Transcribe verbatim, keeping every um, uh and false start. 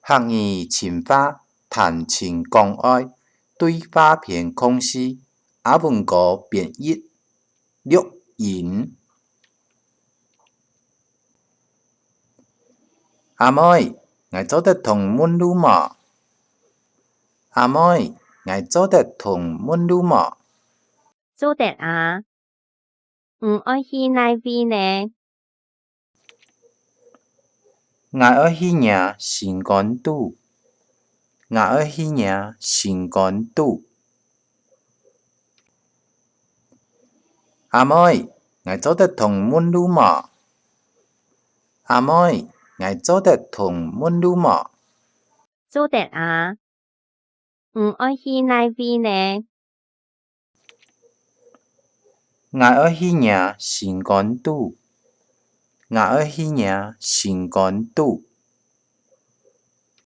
客語深化，談情講愛，對話篇空四，阿文哥編譯，錄音。阿妹，𠊎做得同你問路無？阿妹，𠊎做得同你問路無？做得啊。 你愛去哪位呢？𠊎愛去若心肝肚。𠊎愛去若心肝肚。阿妹，𠊎做得同你問路無？阿妹，𠊎做得同你問路無？做得啊。 你愛去哪位呢？𠊎愛去若心肝肚。𠊎愛去若心肝肚。